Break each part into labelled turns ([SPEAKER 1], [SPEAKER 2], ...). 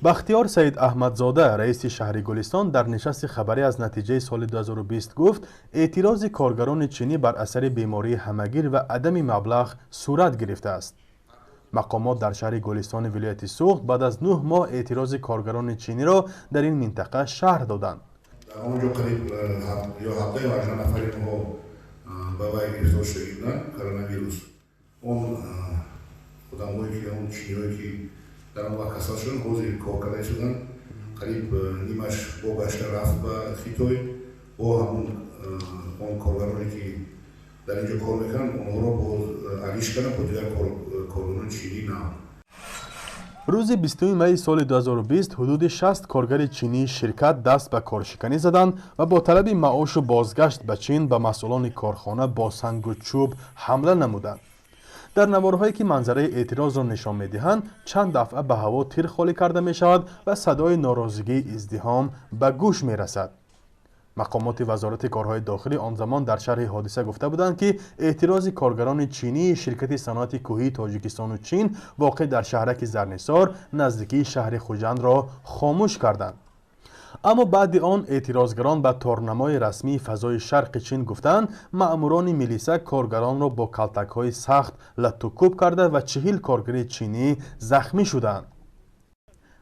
[SPEAKER 1] Бахтиёр Саид Аҳмадзода, раиси шаҳри Гулистон, дар нишасти хабарӣ аз натиҷаи соли 2020 гуфт, эътирози коргарони чинӣ бар асари бемории ҳамагир ва адами маблағ сурат гирифтааст. Мақомот дар шаҳри Гулистони вилояти Суғд баъд аз 9 моҳ эътирози коргарони чиниро дар ин минтақа шарҳ доданд.
[SPEAKER 2] Дар он ҷо қариб ё 17 ё 18 нафари онҳо ба вай гирифтор шуда буданд, коронавирус. Он одамое ки, он чиниҳое ки дар он вақт касал шуданд, ҳозир кор карда истоданд. Қариб нимаш бо гашта рафт ба Хитой. Бо ҳамун он коргароне ки дар ин ҷо кор мекунанд, онҳоро боз алиш карданд бо дигар коргарони чинӣ нав.
[SPEAKER 1] Рӯзи 20 майи соли 2020 ҳудуди 60 коргари чинии ширкат даст ба коршиканӣ заданд ва бо талаби маошу бозгашт ба Чин ба масъулони корхона бо сангу чӯб ҳамла намуданд. Дар наворҳое, ки манзараи эътирозро нишон медиҳанд, чанд дафъа ба ҳаво тир холӣ карда мешавад ва садои норозигии издиҳом ба гӯш мерасад. Мақомоти Вазорати корҳои дохилӣ он замон дар шарҳи ҳодиса гуфта буданд, ки эътирози коргарони чинии ширкати саноати кӯҳии Тоҷикистону Чин, воқеъ дар шаҳраки Зарнисор, наздикии шаҳри Хуҷандро хомӯш карданд. Аммо баъди он эътирозгарон ба торнамои расмии фазои Шарқи Чин гуфтанд, маъмурони милиса коргаронро бо калтакҳои сахт латтукӯб карда ва 40 коргари чинӣ захмӣ шуданд.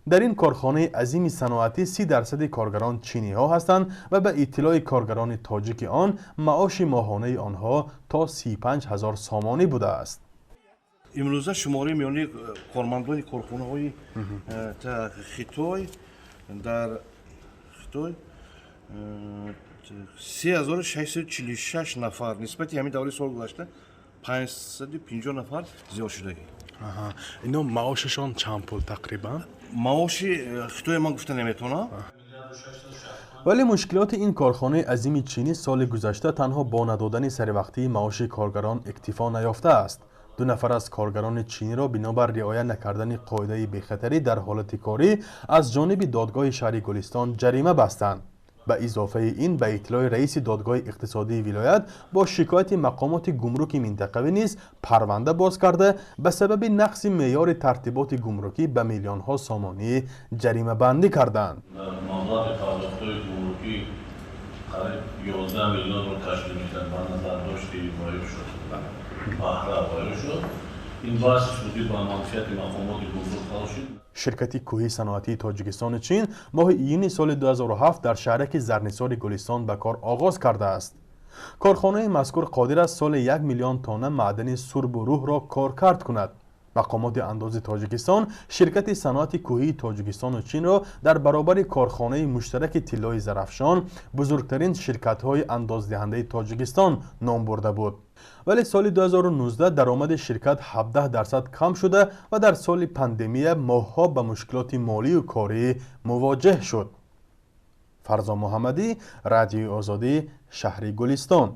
[SPEAKER 1] Дар ин корхонаи азими саноатӣ 30 дарсади коргарон чиниҳо ҳастанд ва ба иттилои коргарони тоҷики он, маоши моҳонаи онҳо то 35 ҳазор сомонӣ будааст.
[SPEAKER 3] Имрӯза шумораи миёни кормандони корхонаҳои Хитой дар Хитой 3646 нафар, нисбати ҳамин давраи соли гузашта 550 нафар зиёд шудагӣ.
[SPEAKER 1] Ино маошашон чанд пул тақрибан?
[SPEAKER 3] Маоши Хитоя ман гуфта наметавонам.
[SPEAKER 1] Вале мушкилоти ин корхонаи азими чинӣ соли гузашта танҳо бо надодани саривақтии маоши коргарон иктифо наёфтааст. Ду нафар аз коргарони чиниро бинобар риоя накардани қоидаи бехатарӣ дар ҳолати корӣ аз ҷониби додгоҳи шаҳри Гулистон ҷарима бастанд. Ба изофаи ин, ба иттилои раиси додгоҳи иқтисодии вилоят, бо шикояти мақомоти гумруки минтақавӣ низ парванда боз карда, ба сабаби нақси меъёри тартиботи гумрукӣ ба миллионҳо сомонӣ ҷаримабандӣ карданд.
[SPEAKER 4] Маблағи пардохтҳои гумрукӣ қариб 11 миллионро ташкил мекард, ба назардошти воё шуд, баҳра воё шуд. Ин баҳси судӣ ба манфиати мақомоти гумрук ҳал шуд.
[SPEAKER 1] Ширкати кӯҳии саноатии Тоҷикистону Чин моҳи июни соли 2007 дар шаҳраки Зарнисори Гулистон ба кор оғоз кардааст. Корхонаи мазкур қодир аст соли 1 миллион тонна маъдани сурбу рӯҳро коркард кунад. Мақомоти андози Тоҷикистон ширкати саноати кӯҳии Тоҷикистону Чинро дар баробари корхонаи муштараки тиллои Зарафшон бузургтарин ширкатҳои андоздиҳандаи Тоҷикистон ном бурда буд. Вале соли 2019 даромади ширкат 17% кам шуда ва дар соли пандемия моҳҳо ба мушкилоти молию корӣ мувоҷеҳ шуд. Фарзон Муҳаммадӣ, Радиои Озодӣ, шаҳри Гулистон.